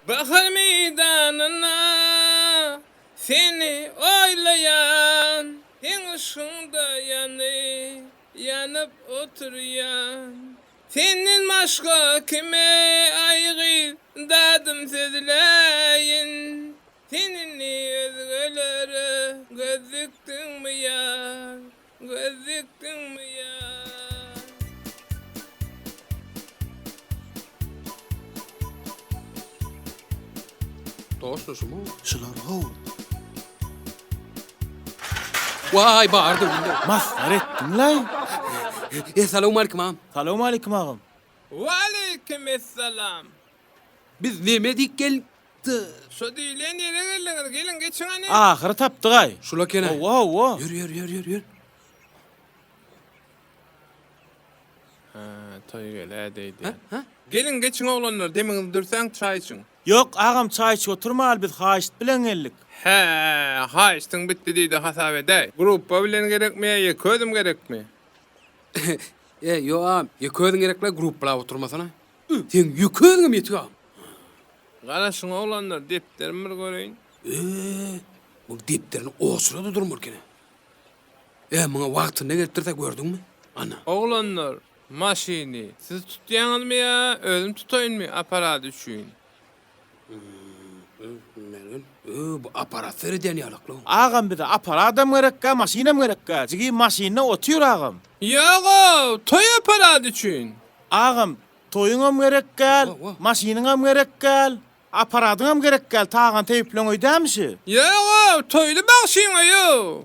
Bahar meýdanynda seni oýlaýan, Seň yşgyňda ýanyp, ýanyp oturýan. Senden başga kime aý gyz dadym sözläýin, Sen indi özgelere göz dikdiňmi ýar, Göz dikdiňmi ýar. Toşna şumy? Şular how. Waý bardy indi. Masgara etdiňlaý. E salowmalikim agam. Salowmalikim agam. Waleýkim essalam. Biz neme diýip gel Şo diýilýän ýere geldiňiz, geliň geçiň hany. Ahyry tapdygaý. Şul eken-ä. Hawa, hawa. Ýör, ýör, ýör, ýör, ýör. Hä, toý gelä diýdi. Hä, hä? Geliň geçiň oglanlar, demiňizi dürsäň çaý içiň. Ýok, agam çaý içip oturmaly biz haýyşt bilen geldik. Hä, haýyştyň bitdi diýdi hasap edäý. Grupba bilen gerekmi ýa ýeke özüm gerekmi? E, ýok agam, ýeke özüň gerekle grupbalap oturmasana. Seň ýeke özüňem ýetik agam. Garaşyň oglanlar, depderimi bir göreýin. E, bu depderini oçurada durmaly eken-ä. E, muňa wagtynda gelipdir-dä, gördüňmi? Ana. Oglanlar, maşyny siz tutýaňyzmy ýa özüm tutaýynmy aparat üçin? Mergen, e, bu aparat seredýän ýalak-la. Agam bize aparadam gerekgä, maşynam gerekgä. Jigim maşynda otyr agam. Ýog-ow, toý aparat üçin. Agam, toýuňam gerek däl, maşynyňam gerek däl, aparadyňam gerek däl, Tagan teýipleň öýdämi şi? Ýog-ow, toýly bagşyň öýi-ow.